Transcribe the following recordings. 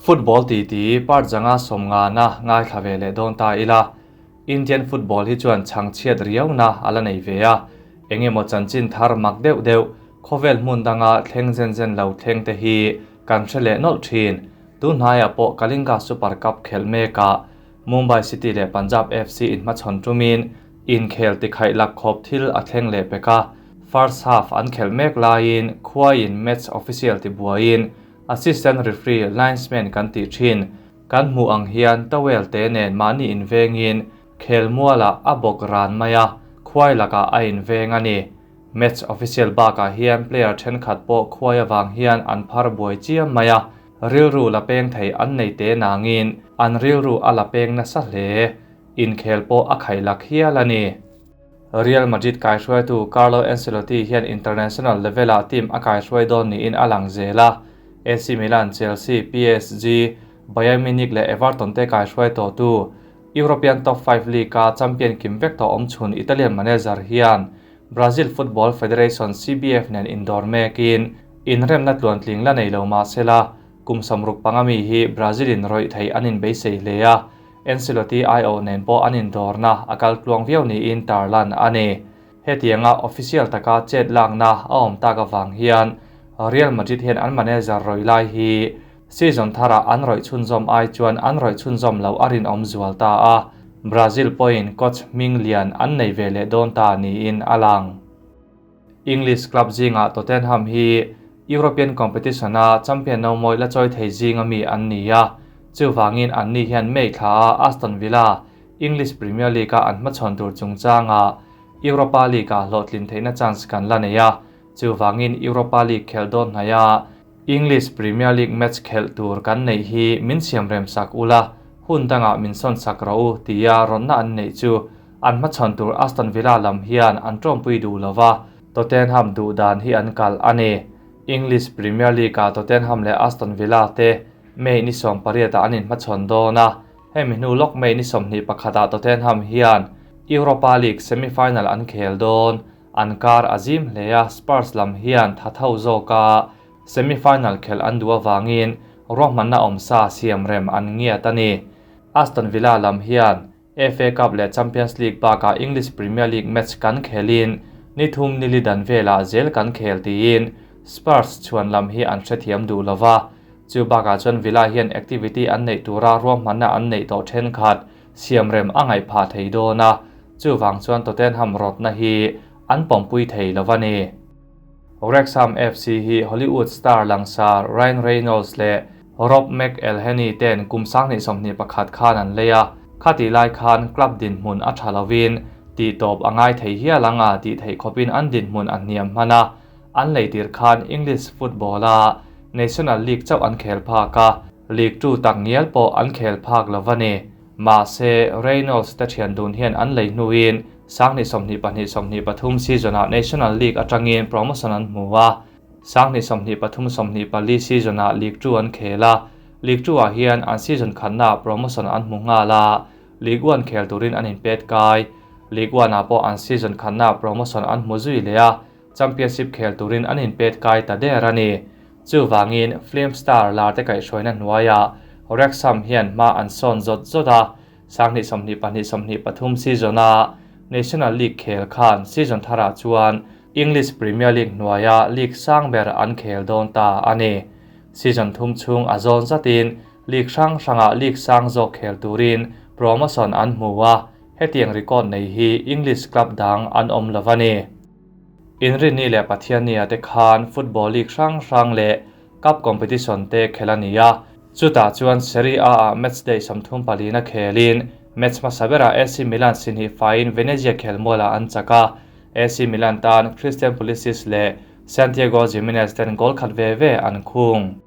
Football titi part zanga sawmngana ngaithla ve leh dawn ta ila. Indian football hi chuan chhangchhiat riauna a la nei ve a, eng emaw chanchin thar mak deuh deuh khawvel hmun danga thleng zen zen lo thleng te hi kan hre leh nawlh thin. Tun hnaiah pawh Kalinga Super Cup khelh mekah Mumbai City leh Punjab FC inhmachhawn tumin inkhel tikhaih lak khawp thil a thleng leh pek a, first half an khelh mek laiin khuaiin match official tibuaiin assistant referee linesman kan tih thin kan hmuh ang hian towel te nen mahni invengin khelmualah a bawk ran mai a, khuai lakah a inveng a ni. Match official bakah hian player thenkhat pawh khuai avang hian an phar buai chiam mai a, rilru la peng thei an nei te nangin an rilru a la peng nasa hle. Inkhel pawh a khaih lak hial a ni. Real Madrid kaihruaitu Carlo Ancelotti hian international level-ah team a kaihruai dawn niin a lang zel a. AC Milan, Chelsea, PSG, Bayern Munich leh Everton te kaihruai tawhtu European Top 5 League-a champion kim vek tawh awmchhun Italian manager hian Brazil Football Federation CBF nen indawr mekin inremna tluantling la nei lo mahsela kum samruk panga mi hi Brazil-in rawih thei an inbeisei hle a. Ancelotti IO nen pawh an indawrna a kal tluang viau niin tarlan a ni. Hetianga official taka chet lakna a awm tak avang hian Real Madrid hian an manager rawih lai hi season tharah an rawih chhunzawm ai chuan an rawih chhunzawm lo a rinawm zual ta a. Brazil pawhin coach hming lian an nei ve leh dawn ta niin a lang. English club zingah Tottenham hi European competition-a champion no mawi la chawi thei zinga mi an ni a, chuvangin an ni hian May thla a Aston Villa English Premier League-a an hmachhawn tur chungchanga Europa League-a hlawhtlin theihna chance kan la nei a, chuvangin Europa League khelh dawn hnaia English Premier League match khelh tur kan neih hi min siamrem sak ula, hun dangah min sawn sak rawh u tia rawnna an neih chu an hmachhawn tur Aston Villa lam hian an tawmpui duh lova, Tottenham duh dan hi an kalh a ni. English Premier League-ah Tottenham leh Aston Villa te May ni 18-ah an inhmachhawn dawn a, hemi hnu lawk May ni 21-ah Tottenham hian Europa League semi-final an khel dawn. An kar a zim hle a, Spurs lam hian tha tho zawka semi-final khelh an duh avangin ruahmanna awmsa siamrem an ngiat a ni. Aston Villa lam hian FA Cup leh Champions League bakah English Premier League match kan khelin ni thum ni li dan velah zel kan khel tiin Spurs chhuan lam hi an hrethiam duh lova. Chu bakah chuan Villa hian activity an neih tura ruahmanna an neih tawh thenkhat siamrem a ngaih phah thei dawn a, chuvang chuan Tottenham rawtna hi an pawmpui thei lova ni. Wrexham FC hi Hollywood star langsar Ryan Reynolds leh Rob McElhenney ten kum 2021 khan an lei a, khati lai khan club dinhmun a tha lovin tih tawp a ngai thei hial anga tih theih khawpin an dinhmun a hniam hman a, an lei tir khan English football-a National League chauh an khel phak a, League 2 tak ngial pawh an khel phak lova ni. Mahse, Reynolds te thian dun hian an lei hnuin 2022-23 season-ah National League atangin promotion an hmu a, 2023-24 season-ah League 2 an khel a, League 2-ah hian an season khatnaah promotion an hmu nghal a, League 1 khel turin an inpet kai. League 1-ah pawh an season khatnaah promotion an hmu zui leh a, Championship khel turin an inpet kai ta der a ni. Chuvangin film star lar te kaihhruaina hnuaiah Wrexham hian hma an sawn zawt zawt a, 2022-23 season-a National League khel khan season tharah chuan English Premier League hnuaia league sang ber an khel dawn ta a ni. Season thum chhung a zawn zatin league hrang hrangah league sang zawk khel turin promotion an hmu a, hetiang record nei hi English club dang an awm lova ni. Inrinni leh Pathiannia te khan football league hrang hrang leh cup competition te khel a ni a, chutah chuan Serie A-ah match day 34 na khelin match hmasa berah AC Milan sinhi faiin Venezia khelmualah an chak a, AC Milan tan Christian Pulisic leh Santiago Gimenez ten goal khat ve ve an khung.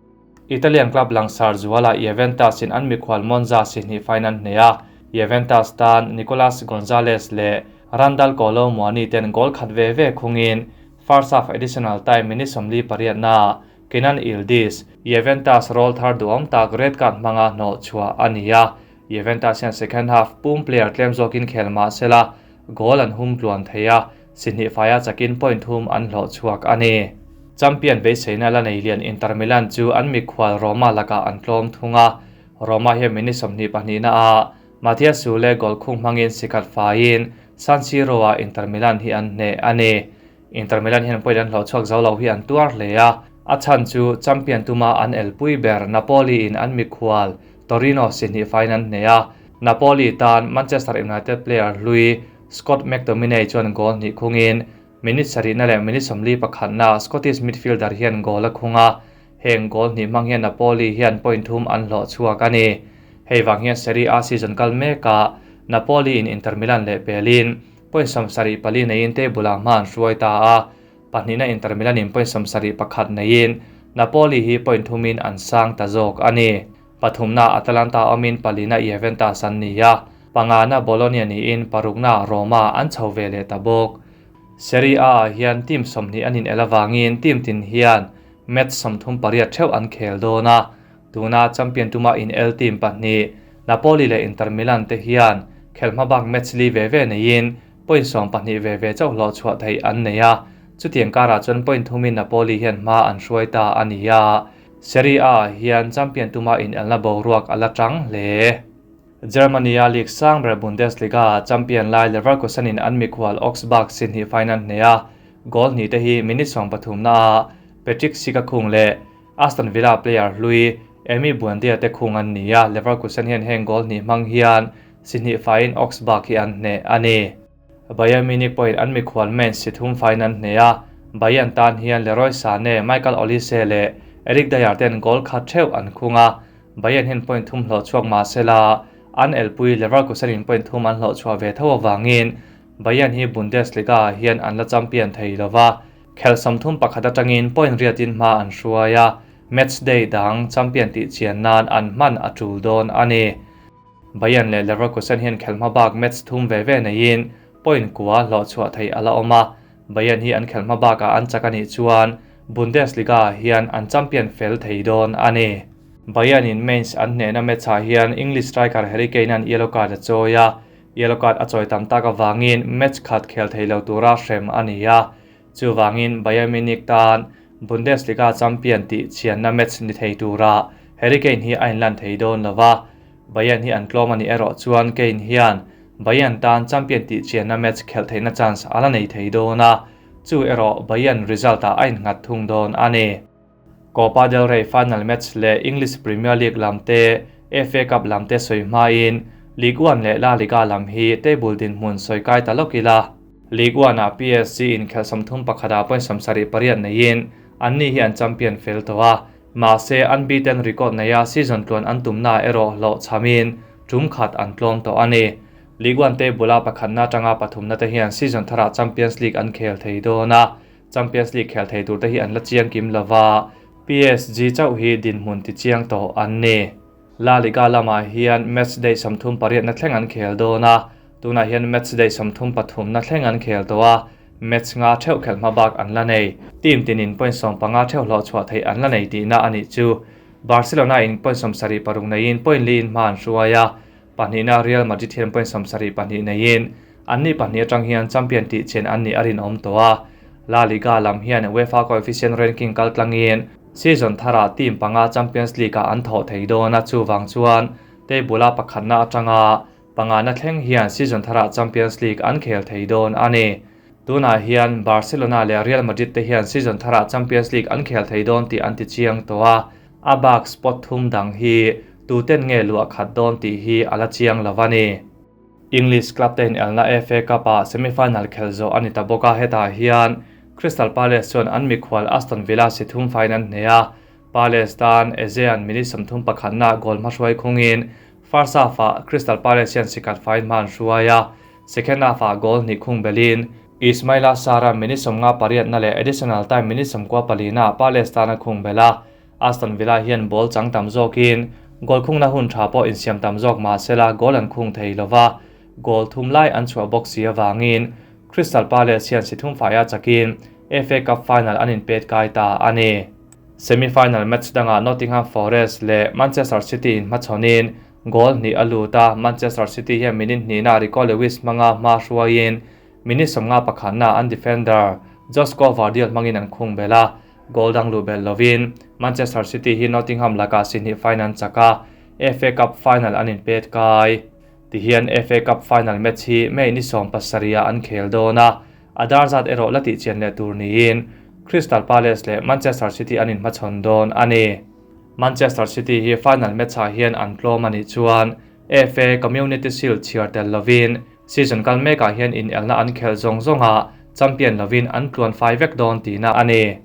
Italian club langsar zuala Juventus in an mikhual Monza sinhi fain an hne a, Juventus tan Nicolas Gonzalez leh Randal Kolo Muani ten goal khat ve ve khungin first half additional time minute 48 na Kenan Yildiz Juventus roll thar duam tak red card hmanga hnawh chhuah a ni a, Juventus hian second half pum player tlem zawkin khel mahsela goal an hum tluan thei a, sinhi faia chakin point thum an hlawh chhuak a ni. Champion beiseina la nei lian Inter Milan chu an mikhual Roma lakah an tlawm thung a, Roma hian minute 22 na ah Matias Soule goal khung hmangin sikhat faiin San Siro ah Inter Milan hi an hneh a ni. Inter Milan hian point an hlawh chhuak zo lo hi an tuar hle a, a chhan chu champion tuma an elpui ber Napoli in an mikhual Torino sihnih faiin an hneh a, Napoli tan Manchester United player hlui Scott McTominay chuan goal hnih khungin Minute sarihna leh minute 41na Scottish midfielder hian goal a khung a, heng goal hnih hmang hian Napoli hian point thum an hlawh chhuak a ni. Hei vang hian Serie A season kal mekah Napoli in Inter Milan leh pelin point 74 neiin table ah hma an hruai ta a, pahnihna Inter Milan in point 71 neiin Napoli hi point thumin an sang ta zawk a ni. Pathumna Atalanta awmin palina Juventus an ni a, pangana Bologna niin parukna Roma an chho ve leh ta bawk. Serie A ah hian team 20 an inel avangin team tin hian match 38 theuh an khel dawn a, tuna champion tuma inel team pahnih Napoli leh Inter Milan te hian khel hmabak match li ve ve neiin point 12 ve ve chauh hlawh chhuah theih an nei a, chutiang karah chuan point thumin Napoli hian hma an hruai ta a ni a. Serie A ah hian champion tuma inelna boruak a la tang hle. Germany-a league sang ber Bundesliga-ah champion lai Leverkusen-in an mikhual Augsburg si hnih final hneh a, goal hnih te hi minute 13-ah Patrick Schick-a khung leh Aston Villa player hlui Emi Buendia te khung an ni a, Leverkusen hian heng goal hnih hmang hian si hnih faiin Augsburg hi an hneh a ni. Bayern Munich pawhin an mikhual Mainz si thum faiin an hneh a, Bayern tan hian Leroy Sane, Michael Olise leh Eric Dier ten goal khat theuh an khung a, Bayern hian point thum hlawh chhuak mah sela an elpui Leverkusen in point thum an hlawh chhuah ve tho avangin Bayern hi Bundesliga ah hian an la champion thei lova, khel 31 atangin point riatin hma an hruai a, match day dang champion tih chian nan an hman a tul dawn a ni. Bayern leh Leverkusen hian khel hma bak match thum ve ve neiin point kua hlawh chhuah theih a la awm a, Bayern hi an khel hma bakah an chak a nih chuan Bundesliga ah hian an champion fel thei dawn a ni. Bayern in Mainz an hnehna match ah hian English striker Harry Kane an yellow card a chawi a, yellow card a chawi tam tak avangin match khat khel thei lo tura hrem a ni a, chuvangin Bayern Munich tan Bundesliga champion tih chhianna match ni thei tura Harry Kane hi a inlan thei dawn lova, Bayern hi an tlawm a nih erawh chuan Kane hian Bayern tan champion tih chhianna match khelh theihna chance a la nei thei dawn a, chu erawh Bayern result ah a innghat thung dawn a ni. Copa del Rey final match leh English Premier League lam te, FA Cup lam te sawi hmain Ligue 1 leh La Liga lam hi table dinhmun sawi kai ta lawk ila. Ligue 1 ah PSG inkhelh 31 ah point 78 neiin anni hi an champion fel tawh a, mahse unbeaten record neia season tluan an tumna erawh hlawh chhamin tum khat an tlawm tawh a ni. Ligue 1 table a pakhatna atanga pathumna te hian season tharah Champions League an khel thei dawn a, Champions League khel thei tur te hi an la chiang kim lova, PSG chauh hi dinhmun ti chiang tawh an ni. La Liga lamah hian match day 38 na thleng an khel dawn a, tunah hian match day 33 na thleng an khel tawh a, match nga theuh khel hma bak an la nei. Team tinin point 15 theuh hlawh chhuah theih an la nei tihna a nih chu. Barcelona in point 76 neiin point li in hma an hruai a, pahnihna Real Madrid hian point 72 neiin anni pahnih atang hian champion tih chen an nih a rinawm tawh a. La Liga lam hian UEFA coefficient ranking kal tlangin season tharah team panga Champions League ah an thawh thei dawn a, chuwang chuan table a pakhatna atanga pangana thleng hian season tharah Champions League an khel thei dawn a ni. Tunah hian Barcelona leh Real Madrid te hian season tharah Champions League an khel thei dawn tih an ti chiang tawh a, a bak spot thum dang hi tuten nge luah khat dawn tih hi a la chiang lo a ni. English club te inelna FA Cup ah semi-final khel zawh a ni ta bawk a, hetah hian Crystal Palace chuan an mikhual Aston Villa si thum faiin an hneh a, Palace tan Eze-a'n minute 31 na goal hma hruai khungin first half ah Crystal Palace hian sikhat faiin hma an hruai a, second half ah goal hnih khung belin Ismaila Sarr-a'n minute 58 na leh additional time minute 94 na Palace tan a khung bel a, Aston Villa hian ball chang tam zawkin goal khungna hun tha pawh insiam tam zawk mah sela goal an khung thei lova, goal thum lai an chhuah bawk si avangin Crystal Palace hian si thum faia chakin FA Cup final an inpet kai ta a ni. Semi-final match dangah Nottingham Forest leh Manchester City in hmachhawnin goal hnih a lut a, Manchester City hian minute hnihna Rico Lewis hmanga hma hruaiin minute 51 na an defender Josko Gvardiol hmangin an khung bel a. Goal dang luh belh lovin Manchester City hi Nottingham lakah si hnih fine an chak a, FA Cup final an inpet kai. Tihian FA Cup final match hi May ni 17 ah an khel dawn a, a dar zat erawh la tihchian leh tur niin Crystal Palace leh Manchester City an inhmachhawn dawn a ni. Manchester City hi final match-ah hian an tlawm a nih chuan FA Community Shield chhiar tel lovin season kal mekah hian inelna an khelh zawng zawngah champion lovin an tluan fai vek dawn tihna a ni.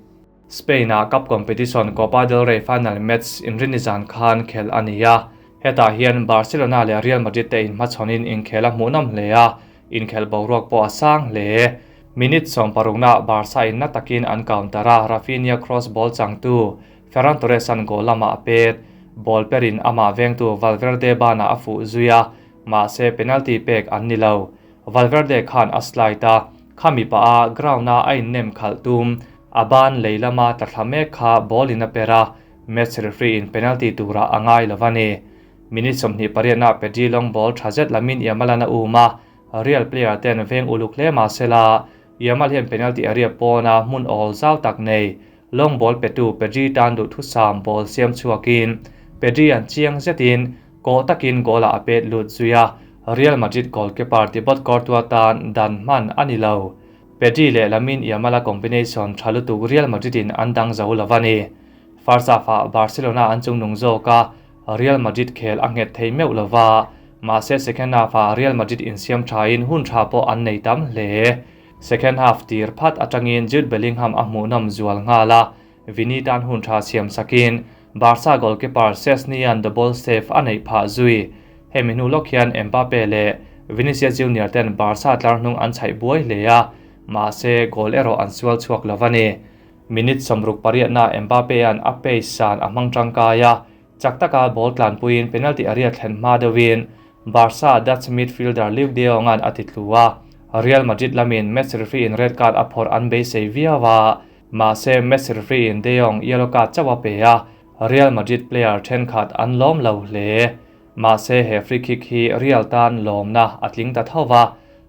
Spain-a cup competition Copa del Rey final match inrinni zan khan khelh a ni a, hetah hian Barcelona leh Real Madrid te inhmachhawnin inkhel a hmuhnawm hle a, inkhelh boruak pawh a sang hle. Minute 16-ah Barca in na takin an counter a, Raphinha cross ball changtu Ferran Torres-a'n goal lamah a pet. Ball perin amah vengtu Valverde banah a fuh zui a, mahse penalty pek an ni lo. Valverde khan a slide a, khami pah a ground-a a innem khalh tum. A ban lei lama tla thla mek kha ball in a per a, match referee in penalty turah a ngai lo a ni. Minute 28-ah Pedri long ball tha zet lamin Yamal-a'n a um a, Real player ten veng uluk hle mah sela, Yamal hian penalty area pawna hmun awl zau tak nei. Long ball petu Pedri tan duhthusam ball siam chhuakin Pedri an chiang zetin kawh takin goal-ah a pet lut zui a, Real Madrid goalkeeper Thibaut Courtois tan dan hman a ni lo. Pedri leh Lamine Yamal-a combination tha lutuk Real Madrid-in an dang zo lo a ni. First half-ah Barcelona an chungnung zawk a, Real Madrid khel a nghet thei meuh lo va, mahse second half-ah Real Madrid insiam thain hun tha pawh an nei tam hle. Second half tir phat atangin Jude Bellingham a hmuhnawm zual nghal a, Vini tan hun tha siam sakin Barca goalkeeper Szczesny-a'n double save a neih phah zui. Hemi hnu lawk hian Mbappe leh Vinicius Junior ten Barca tlar hnung an chhaih buai hle a, mahse goal erawh an sual chhuak lo a ni. Minute 68-naah Mbappe-a'n a pace san a hmang tangkai a, chak taka ball tlanpuiin penalty area thlen hma deuhin Barca Dutch midfielder Luuk de Jong-a'n a ti tlu a, Real Madrid lamin match referee-in red card a phawrh an beisei viau a, mahse match referee-in De Jong yellow card chauh a pe a, Real Madrid player thenkhat an lawm lo hle. Mahse he free kick hi Real tan lawmna a tling ta tho va,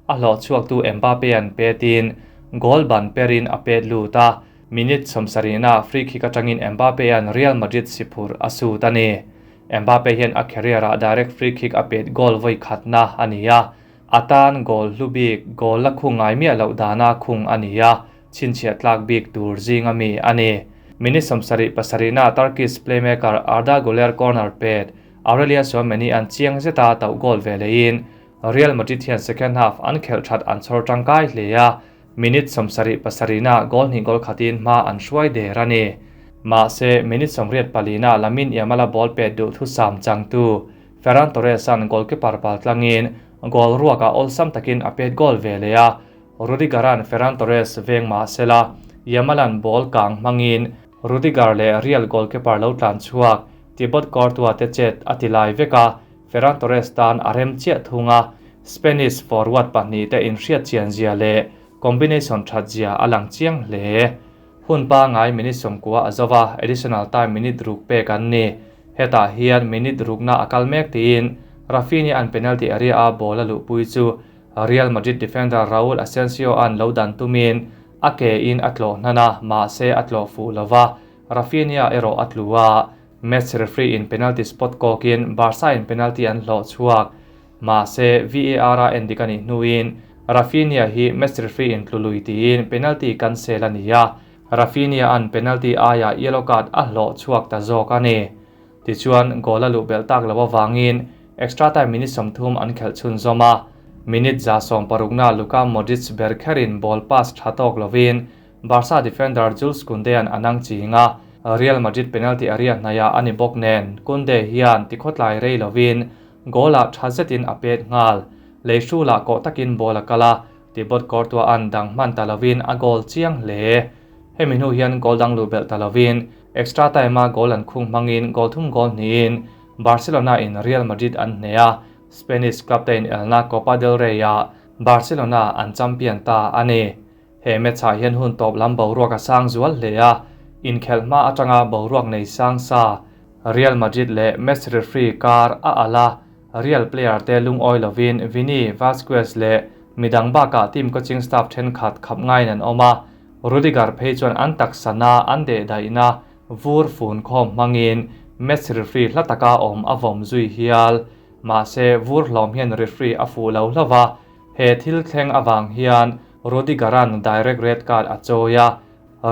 a hlawh chhuaktu Mbappe-a'n petin goal ban perin a pet lut a, minute 70-na free kick atangin Mbappe-a'n Real Madrid siphur a sut a ni. Mbappe hian a career-ah direct free kick a pet goal vawi khatna a ni a, a tan goal hlu bik goal la khung ngai miah loh dana khung a ni a, chhinchhiah tlak bik tur zinga mi a ni. Minute 77-na Turkish playmaker Arda Guler corner pet Aurelien Tchouameni an chiang zeta tauh goal ve leiin Real Madrid hian second half an khelh that an chhawr tangkai hle a, minute 77-na goal hnih goal khatin hma an hruai der a ni. Mahse minute 84-na Lamine Yamal-a ball pet duh thusam changtu Ferran Torres-a'n goalkeeper pal tlangin goal ruakah awlsam takin a pet goal ve leh a, Rudiger-a'n Ferran Torres veng mahsela Yamal-a'n ball kang hmangin Rudiger leh Real goalkeeper lo tlan chhuak Thibaut Courtois te chet a ti lai vek a, Ferran Torres tan a rem chiah thung a, Spanish forward pahnih te inhriat chian zia leh combination that zia a lang chiang hle. Hun pangai minute 90 a zo va, additional time minute 6 pek an ni. Hetah hian minute 6-na a kal mek tiin Raphinha an penalty area a ball a luhpui chu Real Madrid defender Raul Asensio-a'n lo dan tumin a ke in a tlawh hnan a, mahse a tlawh fuh lo va, Raphinha erawh a tlu a, match referee in penalty spot kawkin Barca in penalty an hlawh chhuak. Mahse VAR a endik a nih hnuin Raphinha hi match referee in tlu lui tiin penalty cancel a ni a, Raphinha-a'n penalty aiah yellow card a hlawh chhuak ta zawk a ni. Tichuan goal a luh belh tak lo avangin extra time minute 30 an khelh chhun zawm a, minute 160-na Luka Modric ber kherin ball pass tha tawk lovin Barca defender Jules Kounde-a'n a nang ching a, Real Madrid penalty area hnaiah a ni bawk nen Kounde hian tikhawtlai rei lovin goal-ah tha zetin a pet nghal. Leihrulah kawh takin ball a kal a, Thibaut Courtois-a'n dang hman ta lovin a goal chiang hle. Hemi hnu hian goal dang luh belh ta lovin extra time-a goal an khung hmangin goal thum goal hnihin Barcelona in Real Madrid an hneh a, Spanish club te inelna Copa del Rey-ah Barcelona an champion ta a ni. He match-ah hian hun tawp lam boruak a sang zual hle a, inkhelh hma atanga boruak nei sang sa Real Madrid leh match referee kar a alh a, Real player te lungawi lovin Vini, Vazquez leh midang bakah team coaching staff thenkhat khap ngaiin an awm a. Rudiger phei chuan an taksa na an deh daihna vur fun khawm hmangin match referee hla taka awm a vawm zui hial. Mahse, vur hlawm hian referee a fuh lo hlauh a, he thil thleng avang hian Rudiger-a'n direct red card a chawi a,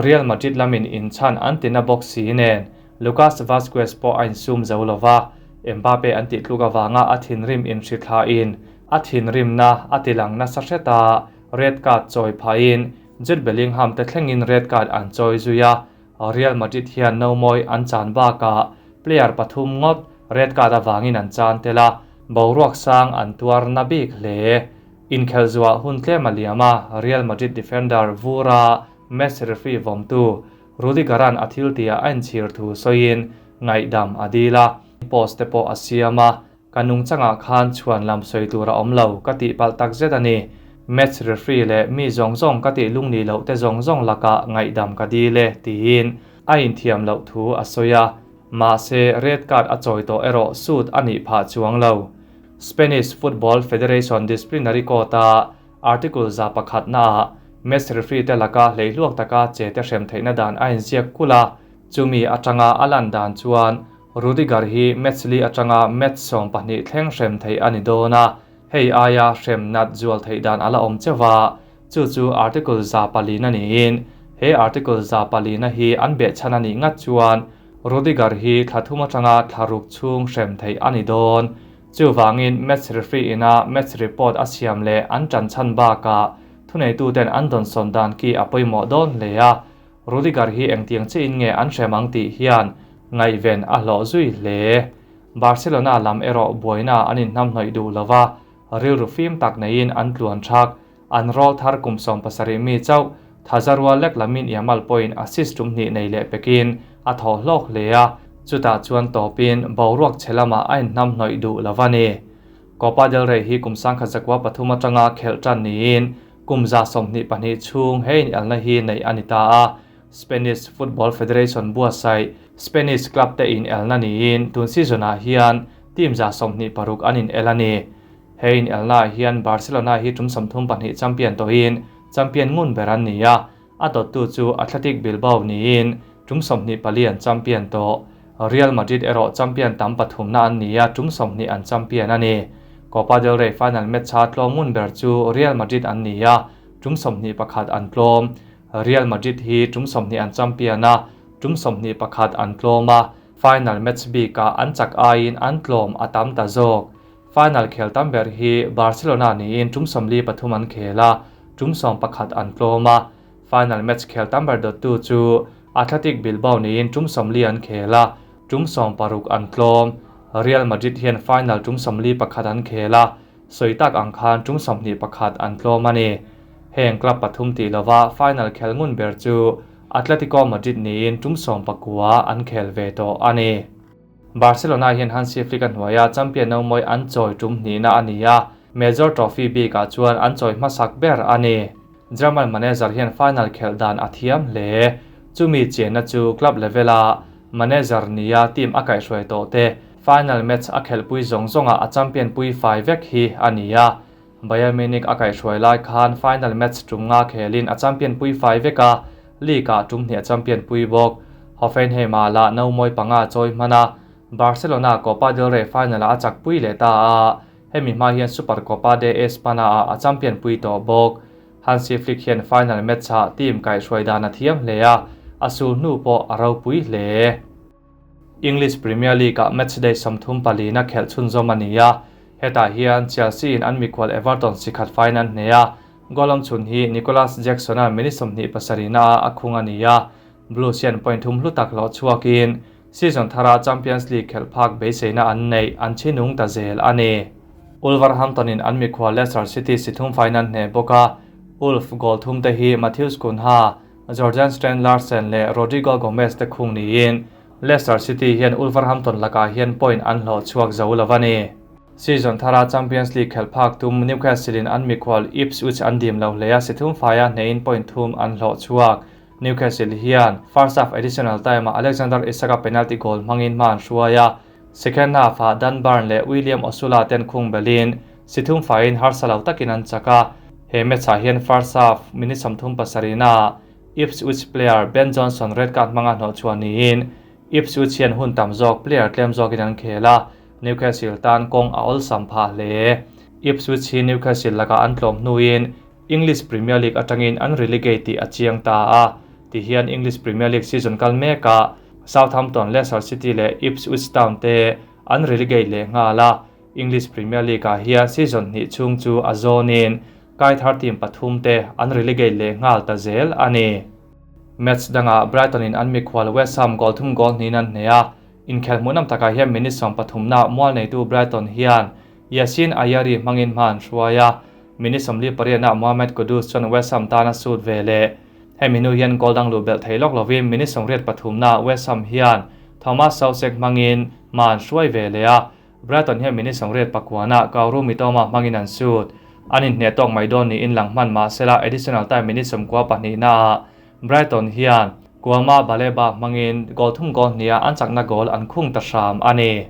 Real Madrid lamin inchhan an ti na bawk si nen Lucas Vazquez pawh a insum zo lo va, Mbappe an tih tluk avanga a thinrim inhrithlain a thinrimna a tilang nasa hret a, red card chawi phahin Jude Bellingham te thlengin red card an chawi zui a, Real Madrid hian nomawi an chan bakah player pathum ngawt red card avangin an chan tel a, boruak sang an tuar na bik hle. Inkhelh zuah hun tlem a liam a, Real Madrid defender Vura match referee vawmtu Rudiger-a'n a thil tihah a inchhir thu sawiin ngaihdam a dil a, post te pawh a siam a, Ka nungchangah khan chhuan lam sawi tur a awm lo, ka tihpalh tak zet a ni. Match referee leh mi zawng zawng ka tih lungni loh te zawng zawng lakah ngaihdam ka dil e, tiin a inthiam loh thu a sawi a. Mahse, red card a chawi tawh erawh suit a nih phah chuang lo. Spanish Football Federation Disciplinary Court-a Article 101 naah match referee te laka hleihluak taka che te hrem theihna dan a inziak kulh a, chumi atanga a lan dan chuan Rudiger hi match li atanga match 12 thleng hrem theih a ni dawn a, hei aia hrem nat zual theih dan a la awm cheuh a, chu chu Article 400 na niin he Article 400 na hi an behchhan a nih ngat chuan Rudiger hi thla thum atanga thla ruk chhung hrem theih a ni dawn. Chuvangin match referee ina match report a siam leh an tan chhan bakah thuneituten an dawnsawn dan ki a pawimawh dawn hle a, Rudiger hi engtiang chiahin nge an hrem ang tih hian ngaihven a hlawh zui hle. Barcelona lam erawh buaina an inhnamhnawih duh lo va, rilru fim tak neiin an tluan thak. An rawl thar kum 17 mi chauh Thaza rual lek lamin Yamal pawhin assist tum hnih nei leh pekin a thaw hlawk hle a, chutah chuan tawpin boruak chhe lamah a inhnamhnawih duh lo va ni. Copa del Rey hi kum 1903 atanga khelh tan niin kum 122 chhung he inelna hi neih a ni ta a, Spanish Football Federation buatsaih Spanish club te inelna niin tun season-ah hian team 26 an inel a ni. He inelnaah hian Barcelona hi tum 32 champion tawhin champion ngun ber an ni a, a dawttu chu Athletic Bilbao niin tum 24 an champion tawh. Real Madrid erawh champion tam pathumna an ni a, tum 20 an champion a ni. Copa del Rey final match-a tlawm ngun ber chu Real Madrid an ni a, tum 21 an tlawm. Real Madrid hi tum 20 an champion a, tum 21 an tlawm a, final match bikah an chak aiin an tlawm a tam ta zawk. Final khel tam ber hi Barcelona niin tum 43 an khel a, tum 11 an tlawm a. Final match khel tam ber dawttu chu Athletic Bilbao niin tum 40 an khel a, tum 60 an tlawm. Real Madrid hian final tum 41 an khel a, sawi tak ang khan tum 21 an tlawm a ni. Heng club pathum tih lova final khel ngun ber chu Atletico Madrid niin tum 19 an khel ve tawh a ni. Barcelona hian Hansi Flick a hnuaia champion nomawi an chawi tum hnihna a ni a, major trophy bikah chuan an chawi hmasak ber a ni. German manager hian final khelh dan a thiam hle. Chumi chenna chu club level-a manager nia team a kaihhruai tawh te final match a khelhpui zawng zawnga a champion pui fai vek hi a ni a. Bayern Munich a kaihhruai lai khan final match tum nga khelin a champion pui fai vek a, league-ah tum hnih a champion pui bawk. Hoffenheim-ah lah nomawi panga chawi hman a, Barcelona Copa del Rey final-ah a chak pui leh ta a, hemi hma hian Supercopa de Espana-ah a champion pui tawh bawk. Hansi Flick hian final match-ah team kaihhruai dan a thiam hle a, a sul hnu pawh a ropui hle. English Premier League-ah matchday 34 na khelh chhunzawm a ni a, hetah hian Chelsea-in an mikhual Everton sikhat faiin an hne a, goal awm chhun hi Nicolas Jackson-a minute 27 naah a khung a ni a, Blues hian point thum hlu tak hlawh chhuakin season thara Champions League khelh phak beiseina an neih an chinung ta zel a ni. Wolverhampton-in an mikhual Leicester City si thum faiin an hne bawk a, Wolf goal thum te hi Matheus Cunha, Jorgen Strand Larsen leh Rodrigo Gomez te khung niin Leicester City hian Wolverhampton lakah hian point an hlawh chhuak zo lo a ni. Season thara Champions League khelh phak tum Newcastle-in an mikhual Ipswich an dim lo hle a, si thum faia hneiin point thum an hlawh chhuak. Newcastle hian first half additional time-ah Alexander Isak-a penalty goal hmangin hma an hruai a, second half-ah Dan Burn leh William Osula ten khung belin si thum faiin harsa lo takin an chak a. He match-ah hian first half minute 37 naah Ipswich player Ben Johnson red card hmanga hnawhchhuah niin Ipswich hian hun tam zawk player tlem zawkin an khel a, Newcastle tan kawng a awlsam phah hle. Ipswich hi Newcastle lakah an tlawm hnuin English Premier League atangin an relegate tih a chiang ta a, ti hian English Premier League season kal mekah Southampton, Leicester City leh Ipswich Town te an relegate leh nghal a, English Premier League-ah hian season hnih chhung chu a zawnin kai thar team pathum te an relegate leh nghal ta zel a ni. Match dangah Brighton-in an mikhual West Ham goal thum goal hnihin an hneh a, inkhel hmuhnawm takah hian minute 13na mual neitu Brighton hian Yasin Ayari hmangin hma an hruai a, minute 48ah Mohammed Kudus chuan West Ham tan a sut ve leh. Hemi hnu hian goal dang luh belh thei lawk lovin minute 83na West Ham hian Thomas Soucek hmangin hma an hruai ve leh a, Brighton hian minute 89ah Kaoru Mitoma hmangin an sut. An inhneh tawk mai dawn niin lang hman mah sela additional time minute 92naah Brighton hian Kouama Baleba hmangin goal thum goal hniha an chakna goal an khung ta hram a ni.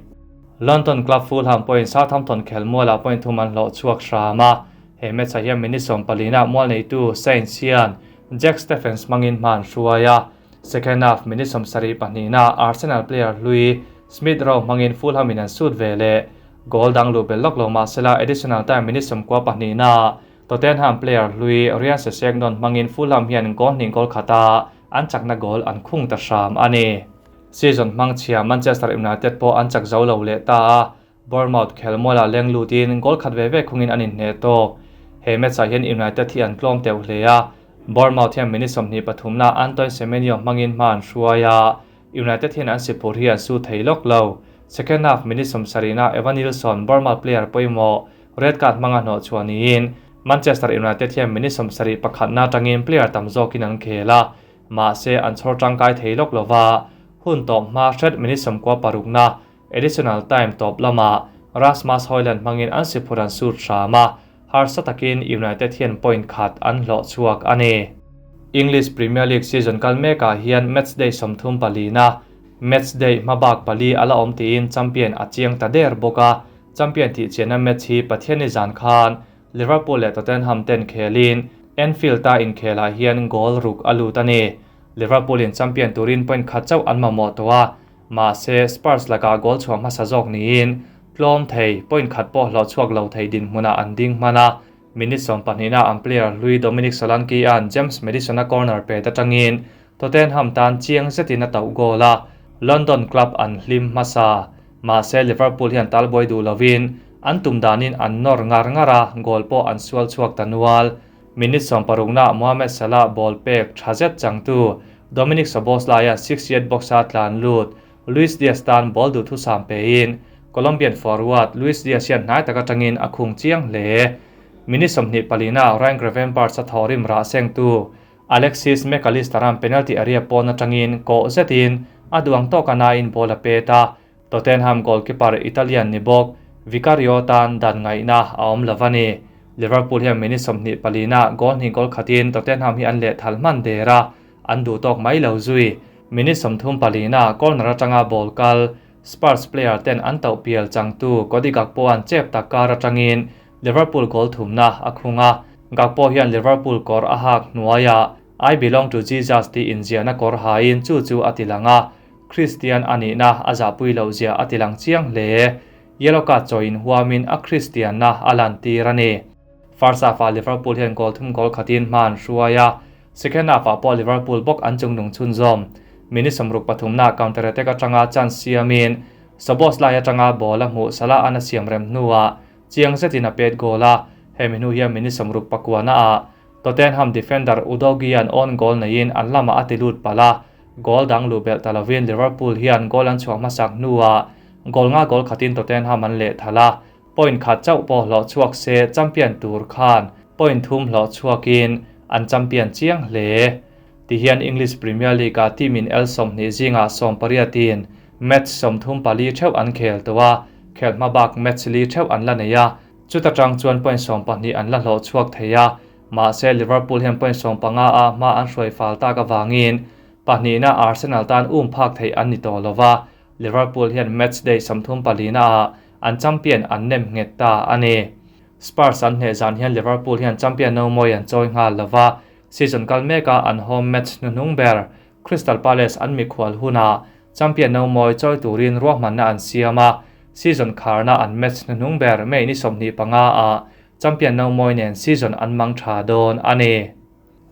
London club Fulham pawhin Southampton khelmualah point thum an hlawh chhuak hram a, he match-ah hian minute 14ah mual neitu Saints hian Jack Stephens hmangin hma an hruai a. Second half minute 72naah Arsenal player hlui Smith Rowe hmangin Fulham in an sut ve leh. Goal dang luh belh lawk lo mah sela additional time minute 92naah Tottenham player hlui Ryan Sessegnon hmangin Fulham hian goal hnih goal khata an chakna goal an khung ta hram a ni. Season hmang chhia Manchester United pawh an chak zo lo leh ta a, Bournemouth khelmualah leng lutin goal khat ve ve khungin an inhneh tawk. He match-ah hian United hi an tlawm teuh hle a, Bournemouth hian minute 23naah Antoine Semenyo hmangin hma an hruai a, United hian an sipur hi an su thei lawk lo. Second half minute 70naah Evanilson, Bournemouth player pawimawh, red card hmanga hnawhchhuah niin Manchester United hian minute 71na atangin player tam zawkin an khel a, mahse an chhawr tangkai thei lawk lova, hun tawp hma hret minute 96na additional time tawp lamah Rasmus Hojlund hmangin an siphur an sut hram a, harsa takin United hian point khat an hlawh chhuak a ni. English Premier League season kal mekah hian matchday 34na matchday hmabak pali a la awm tiin champion a chiang ta der bawk a, champion tih chianna match hi Pathianni zan khan Liverpool leh Tottenham ten khelin Anfield-a inkhelah hian goal ruk a lut a ni. Liverpool-in champion turin point khat chauh an mamawh tawh a, mahse Spurs lakah goal chhuah hmasa zawk niin tlawm thei point khat pawh hlawh chhuak lo thei dinhmunah an ding hman a. Minute 12na an player hlui Dominic Solanke-a'n James Maddison-a corner pet atangin Tottenham tan chiang zetin a tauh goal a, London club an hlim hmasa. Mahse Liverpool hian talbuai duh lovin an tum danin an nawr ngar ngar a, goal pawh an sual chhuak ta nual. Minute 16na Mohamed Salah ball pek tha zet changtu Dominic Szoboszlai-a'n 68 box-a tlan lut Luis Diaz tan ball duh thusam pein Colombian forward Luis Diaz hian hnai tak atangin a khung chiang hle. Minute 24na Ryan Gravenberch a thawrim rah sengtu Alexis Mac Allister-a'n penalty area pawn atangin kawh zetin a duang tawk a nain ball a pet a, Tottenham goalkeeper Italian ni bawk Vicario tan dan ngaihna a awm lo a ni. Liverpool hian minute 24na goal hnih goal khatin Tottenham hi an leh thal hman der a, an duh tawk mai lo zui. Minute 34na corner atanga ball kal Spurs player ten an tauh pial changtu Cody Gakpo-a'n chep tak kar atangin Liverpool goal thumna a khung a, Gakpo hian Liverpool kawr a hak hnuaiah I belong to Jesus tih inziahna kawr hain chu chu a ti lang a, Christian a nihna a zahpui loh zia a ti lang chiang hle. Yellow card chawiin huamin a Christian-na a lantir a ni. First half-ah Liverpool hian goal thum goal khatin hma an hruai a, second half-ah pawh Liverpool bawk an chungnung chhunzawm. Minute 63na counter attack atanga chance siamin Szoboszlai atanga ball a hmuh Salah an a siam rem hnuah chiang zetin a pet goal a, hemi hnu hian minute 69naah Tottenham defender Udogie-a'n own goal neiin an lamah a ti lut palh a, goal dang luh belh ta lovin Liverpool hian goal an chhuah hmasak hnuah goal nga goal khatin Tottenham an leh thal a, point khat chauh pawh hlawh chhuak se champion tur khan point thum hlawh chhuakin an champion chiang hle. Ti hian English Premier League-ah team in el 20 zingah 18in match 34 theuh an khel tawh a, khel hma bak match li theuh an la nei a, chuta tang chuan point 12 an la hlawh chhuak thei a, mahse Liverpool hian point 15 a hma an hruai fal tak awangin pahnihna Arsenal tan um phak thei an ni tawh lova, Liverpool hian match day 34naah an champion an nem nghet ta a ni. Spurs an hneh zan hian Liverpool hian champion no mawi an chawi nghal lova, Season kal meka an home match hnuhnung ber Crystal Palace an mikhual hunah champion nomawi chawi turin ruahmanna an siam a, season kharna an match hnuhnung ber May ni 25 ah champion nomawi nen season an mang tha dawn a ni.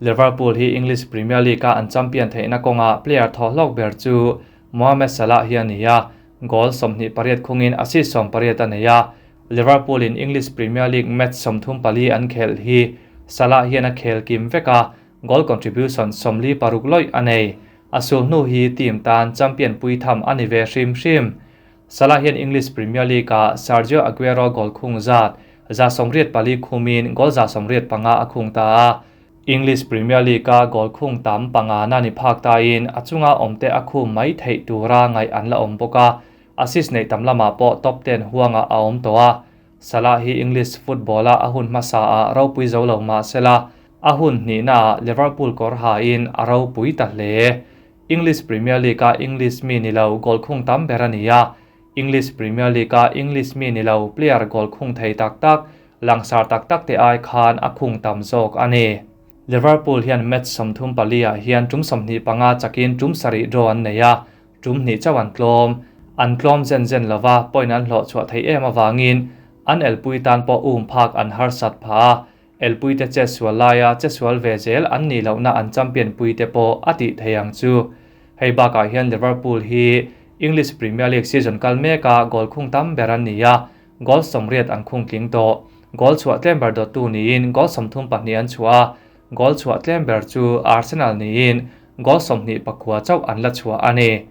Liverpool hi English Premier League a an champion theihna kawnga player thawhlawk ber chu Mohamed Salah hi a ni a, goal 28 khungin assist 18 a nei a. Liverpool in English Premier League match 34 an khelh hi Salah hian a khel kim vek a, goal contribution 46 lawih a nei. A sulhnu hi team tan champion pui tham a ni ve hrim hrim. Salah hian English Premier League ah Sergio Aguero goal khung zat 184 khumin goal 185 a khung ta a. English Premier League a goal khung tam panga na ni phak tain a chunga awmte a khum mai theih tura ngaih an la awm bawk a, assist nei tam lamah pawh top 10 huanga a awm tawh a. Salah hi English football a a hun hmasa a ropui zo lo mahsela a hun hnihna ah Liverpool kawr hain a ropui ta hle. English Premier League a English mi ni lo goal khung tam ber a ni a. English Premier League a English mi ni lo player goal khung thei tak tak langsar tak tak te ai khan a khung tam zawk a ni. Liverpool hian match 34 ah hian tum 25 chakin tum sarih draw an nei a, tum hnih chauh an tlawm. An tlawm zen zen lova point an hlawh chhuah thei em awangin an elpui tan pawh um phak an harsat pha a. Elpui te che sual laia che sual ve zel an nih lohna an champion pui te pawh a tih thei ang chu. Hei bakah hian Liverpool hi English Premier League season kal meka goal khung tam ber an ni a, goal 80 an khung tling tawh. Goal chhuah tlem ber dawttu niin goal 32 an chhuah a, goal chhuah tlem ber chu Arsenal niin goal 29 chauh an la chhuah a ni.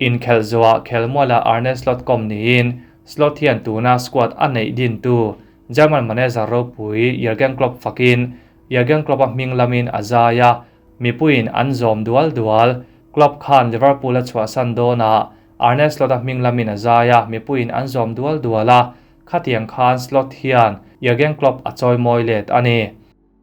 Inkhelh zawhah khelmuala Arne Slot kawm niin Slot hian tuna squad a neih din tu German manager ropui Jurgen Klopp fakin Jurgen Klopp a hming lamin a zai a, mipuiin an zawm dual dual. Klopp khan Liverpool a chhuahsan dawnah Arne Slot a hming lamin a zai a, mipuiin an zawm dual dual a, khatiang khan Slot hian Jurgen Klopp a chawi mawi let a ni.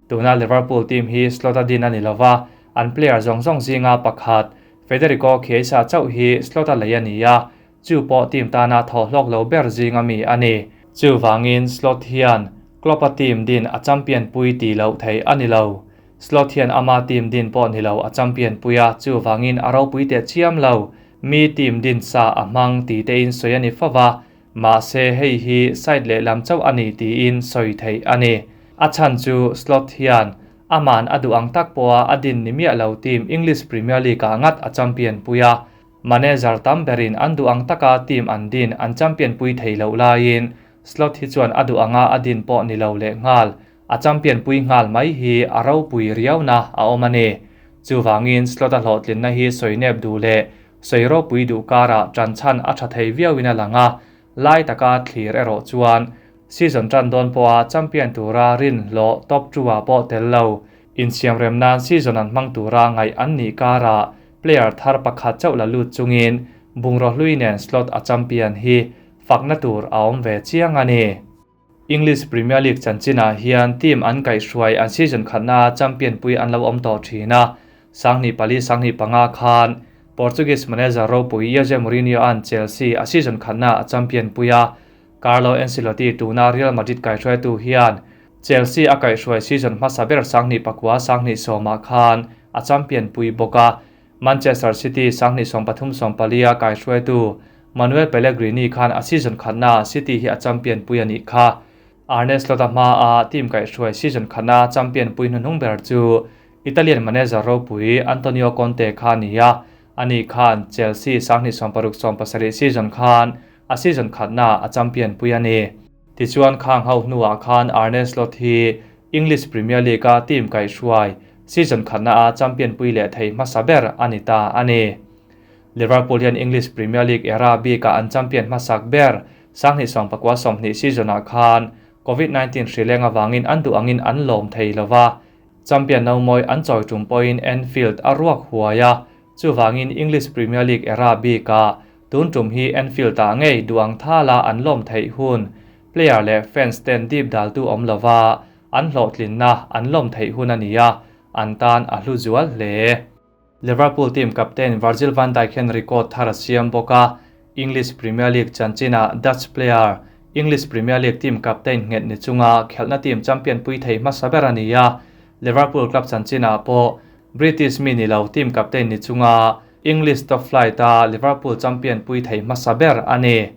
Tuna Liverpool team hi Slot a din a ni lova, an player zawng zawng zinga pakhat Federico Chiesa chauh hi Slot a lei a ni a, chu pawh team tana thawhlawk lo ber zinga mi a ni. Chu wangin Slot hian Klopp a team din a champion pui ti lo thei a ni lo. Slot hian ama team din pawh ni lo a champion pui a, chu wangin a ropui te chiam lo. Mi team din sa a hmang ti te in sawi a ni fova, mahse hei hi side leh lam chauh a ni tiin sawi thei a ni. A chan chu Slot hian aman a duh ang tak pawha a din ni miah lo team English Premier League ah ngat a champion pui a. Manager tam berin an duh ang taka team an din an champion pui thei lo laiin Slot hi chuan a duh anga a din pawh ni lo leh nghal a champion pui nghal mai hi a ropui riauna a awm a ni. Chu wangin Slot a hlawhtlinna hi sawi nep duh leh sawi ropui duh karah tan chan a tha thei viauin a lang a, lai taka thlir erawh chuan season tan dawn pawha champion tura rin hlawh top 2 ah pawh tel lo. Insiam rem nan season an hmang tura ngaih an nih karah player thar pakhat chauh la lut chungin bungraw hlui nen Slot a champion hi fakna tur a awm ve chiang a ni. English Premier League chanchinah hian team an kaihhruai an season khatna champion pui an lo awm tawh thin a. 2004 2005 khan Portuguese manager ropui Jose Mourinho an Chelsea a season khatna a champion pui a. Carlo Ancelotti tuna Real Madrid kaihhruai tu hian Chelsea a kaihhruai season hmasa ber 2009 2010 khan a champion pui bawk a. Manchester City 2013 14 a kaihhruai tu Manuel Pellegrini khan a season khatna City hi a champion pui ani kha. Arne Slot a hma a team kaihhruai season khatna champion pui hnuhnung ber chu Italian manager ropui Antonio Conte kha ni a. Ani khan Chelsea 2016 17 season khan a season khatna a champion pui ani. Tichuan khang ho hnuah khan Arne Slot hi English Premier League a team kaihhruai season khatna a champion pui leh thei hmasa ber ani ta ani. Liverpool hian English Premier League era bika an champion hmasak ber 2019 20 season ah khan COVID-19 hri lenga wangin an duh angin an lawm thei lova. Champion no moi an chawi tum pawhin Anfield a ruak huaia chu wangin English Premier League era bika tun tum hi Anfield ah ngei duang thala an lawm thei hun player leh fans ten dip dal tu awm lova an hlawhtlinna an lawm thei hun ania an tan a hlu zual hle. Liverpool team captain Virgil van Dijk hian record thar a siam bawk a. English Premier League chanchina Dutch player English Premier League team captain nget ni chunga khelhna team champion pui thei hmasa ber ani a. Liverpool club chanchinah pawh British mi ni lo team captain ni chunga English top flight-a Liverpool champion pui thei hmasa ber a ni.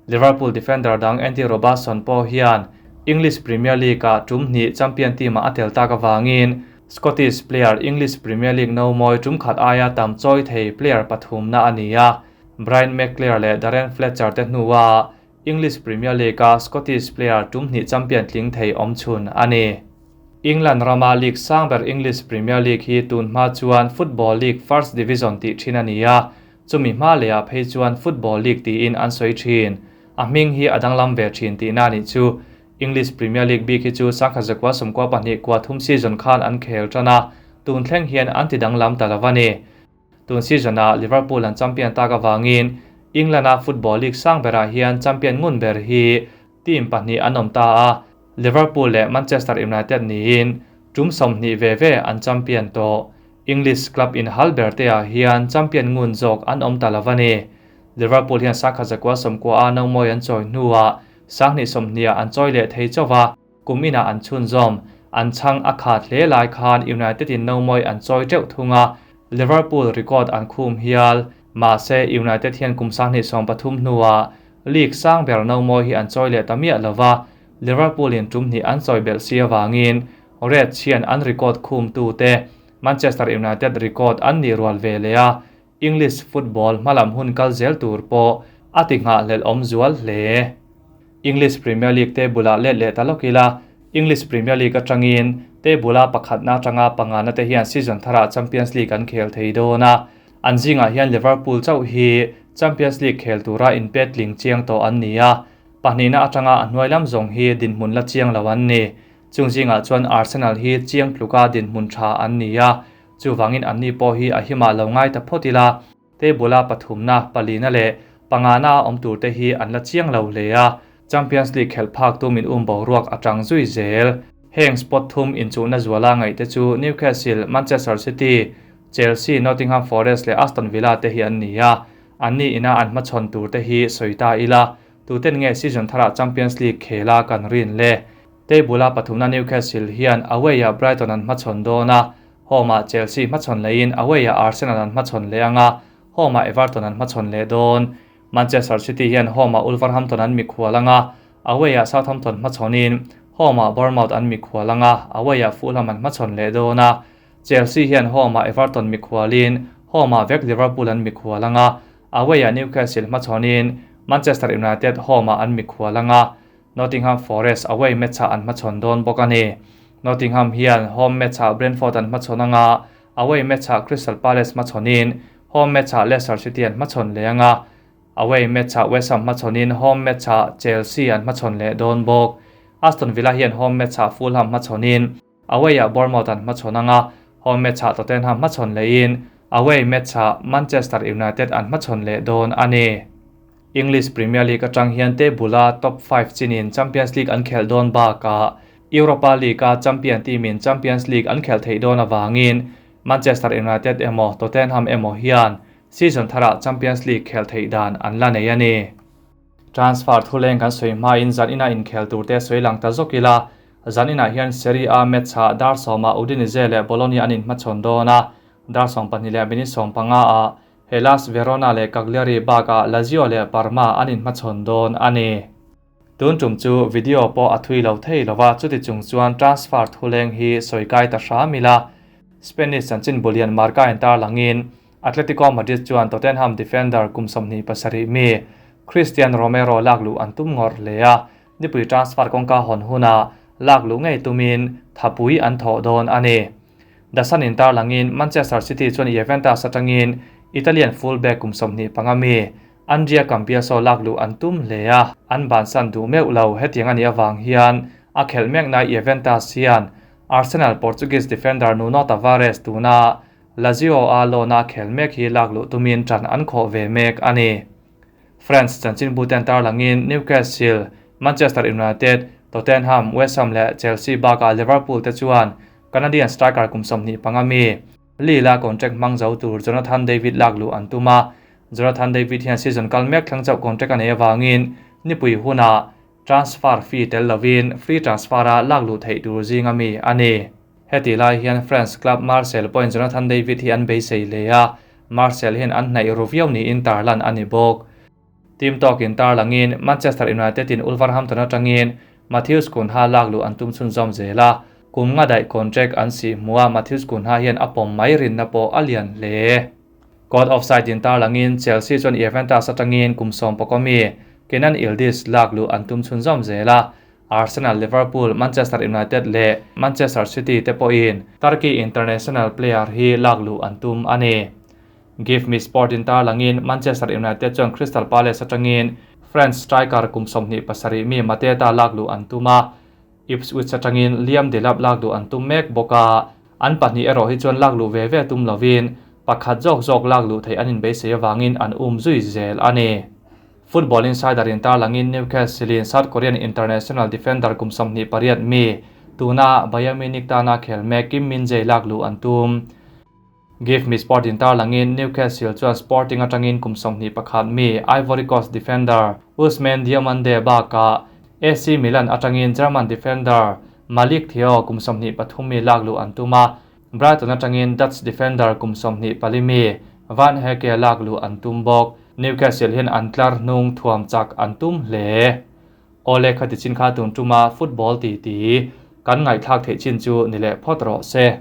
Liverpool defender dang Andy Robertson pawh hian English Premier League-ah tum hnih champion team-ah a tel tak avangin Scottish player English Premier League no mawi tum khat aia tam chawi thei player pathumna a ni a, Brian McClair leh Darren Fletcher te hnua English Premier League-a Scottish player tum hnih champion tling thei awmchhun a ni. England rama league sang ber English Premier League hi tun hma chuan Football League First Division tih thin a ni a, chumi hma lehah phei chuan Football League tiin an sawi thin. A hming hi a danglam ve thin tihna a nih chu. English Premier League bik hi chu sangkhat zakua sawmkua pahnih kua thum season khan an khel tan a, tun thleng hian an ti danglam ta lo a ni. Tun season-ah Liverpool an champion tak avangin England-a football league sang berah hian champion ngun ber hi team pahnih an awm ta a, Liverpool leh Manchester United niin tum 20 ve ve an champion tawh. English club inhal ber te-ah hian champion ngun zawk an awm ta lo a ni. Liverpool hian sangkhat zakua sawmkua a no mawi an chawi hnuah 2020-ah an chawi leh thei chauh a, kum inah an chhunzawm. An chhang a khat hle lai khan United in no mawi an chawi teuh thung a, Liverpool record an khum hial. Mahse United hian kum 2023 hnuah league sang ber no mawi hi an chawi leh ta miah lo va, Liverpool in tum hnih an chawi belh si awangin Reds hian an record khum tu te Manchester United record an nih rual ve leh a, English football hmalam hun kal zel tur pawh a ti nghahhlelh awm zual hle. English Premier League table-ah let leh ta lawk ila, English Premier League atangin table-a pakhatna atanga pangana te hian season tharah Champions League an khel thei dawn a, an zingah hian Liverpool chauh hi Champions League khel tura inpet tling chiang tawh an ni a, pahnihna atanga a hnuai lam zawng hi dinhmun la chiang lo an ni. Chung zingah chuan Arsenal hi chiang tluka dinhmun tha an ni a, chuvangin anni pawh hi a himah lo ngai ta phawt ila, table-a pathumna, palina leh pangana a awm tur te hi an la chiang lo hle a, Champions League khelh phak tumin um boruak a tang zui zel. Heng spot thum inchuhna zuala ngaih te chu Newcastle, Manchester City, Chelsea, Nottingham Forest leh Aston Villa te hi an ni a, anni ina an hmachhawn tur te hi sawi ta ila, tuten nge season tharah Champions League khela kan rin le. Table-a pathumna Newcastle hian away-ah Brighton an hmachhawn dawn a, home-ah Chelsea hmachhawn lehin away-ah Arsenal an hmachhawn leh ang a, home-ah Everton an hmachhawn leh dawn. Manchester City hian home-ah Wolverhampton an mikhual ang a, away-ah Southampton hmachhawnin home-ah Bournemouth an mikhual ang a, away-ah Fulham an hmachhawn leh dawn a. Chelsea hian home-ah Everton mikhualin home-ah vek Liverpool an mikhual ang a, away-ah Newcastle hmachhawnin Manchester United home-ah an mikhual ang a, Nottingham Forest away match-ah an hmachhawn dawn bawk a ni. Nottingham hian home match-ah Brentford an hmachhawn ang a, away match-ah Crystal Palace hmachhawnin home match-ah Leicester City an hmachhawn leh ang a, away match-ah West Ham hmachhawnin home match-ah Chelsea an hmachhawn leh dawn bawk. Aston Villa hian home match-ah Fulham hmachhawnin away-ah Bournemouth an hmachhawn ang a, home match-ah Tottenham hmachhawn lehin away match-ah Manchester United an hmachhawn leh dawn a ni. English Premier League atang hian table-a top 5 chinin Champions League an khelh dawn bakah Europa League-a champion team-in Champions League an khelh theih dawn awangin Manchester United emaw Tottenham emaw hian season tharah Champions League khelh theih dan an la nei a ni. Transfer thuleng kan sawi hmain zan ina inkhel tur te sawi lang ta zawk ila, zan inah hian Serie A match-ah dar sawmah Udinese leh Bologna an inhmachhawn dawn a, dar 12 leh minute 15-ah Hellas Verona leh Cagliari bakah Lazio leh Parma an inhmachhawn dawn a ni. Tun tum chu video pawh a thui lo thei lova, chuti chung chuan transfer thuleng hi sawi kai ta hram ila. Spanish chanchin bulian Marca in tar langin Atletico Madrid chuan Tottenham defender kum 27 mi Cristian Romero lak luh an tum ngawr hle a, nipui transfer kawngka hawn huna lak luh ngei tumin thapui an thawh dawn a ni. The Sun in tar langin Manchester City chuan Juventus atangin Italian fullback kum 25 mi Andrea Cambiaso lak luh an tum hle a, an bansan duh meuh lo. Hetiang ani awang hian a khelh mek na Juventus hian Arsenal Portuguese defender Nuno Tavares tuna Lazio a lona khel mek hi lak luh tumin tran an khawh ve mek a ni. France chanchin buten tar langin Newcastle, Manchester United, Tottenham, West Ham leh Chelsea bakah Liverpool te chuan Canadian striker kum 25 mi Lille contract hmang zo tur Jonathan David lak luh an tum a. Jonathan David hian season kal mek thleng chauh contract a nei awangin nipui huna transfer fee tel lovin free transfer a lak luh theih tur zinga mi a ni. Hetih lai hian France club Marseille pawhin Jonathan David hi an beisei hle a, Marseille hian an hnaih ru viau niin tarlan a ni bawk. Team tawkin tarlangin Manchester United in Wolverhampton atangin Matheus Cunha lak luh an tum chhunzawm zel a, kum nga daih contract an sih hmu a, Matheus Cunha hian a pawm mai rinna pawh a lian hle. Caught offside in tarlangin Chelsea chuan Juventus atangin kum 11 mi Kenan Yildiz lak luh an tum chhunzawm zel a, Arsenal, Liverpool, Manchester United leh Manchester City te pawhin Turkey international player hi lak luh an tum a ni. Give Me Sport in tarlangin Manchester United chuan Crystal Palace atangin French striker kum 27 mi Mateta lak luh an tum a, Ipswich atangin Liam Delap lak luh an tum mek bawk a, an pahnih erawh hi chuan lak luh ve ve tum lovin pakhat zawk zawk lak luh theih an inbeisei avangin an um zui zel a ni. Football Insider in tarlangin Newcastle in South Korean international defender kum 28 mi tuna Bayern Munich tana khel mek Kim Min-jae lak luh an tum. Give Me Sport in tarlangin Newcastle chuan Sporting atangin kum 21 mi Ivory Coast defender Ousmane Diomande bakah AC Milan atangin German defender Malick Thiaw kum 23 mi lak luh an tum a, Brighton atangin Dutch defender kum 24 mi Van Hecke lak luh an tum bawk. Newcastle hian an tlar hnung thuam chak an tum hle. Awle khati chin kha tun tuma football ti ti kan ngaihthlak theih chin chu ni leh phawt rawh se.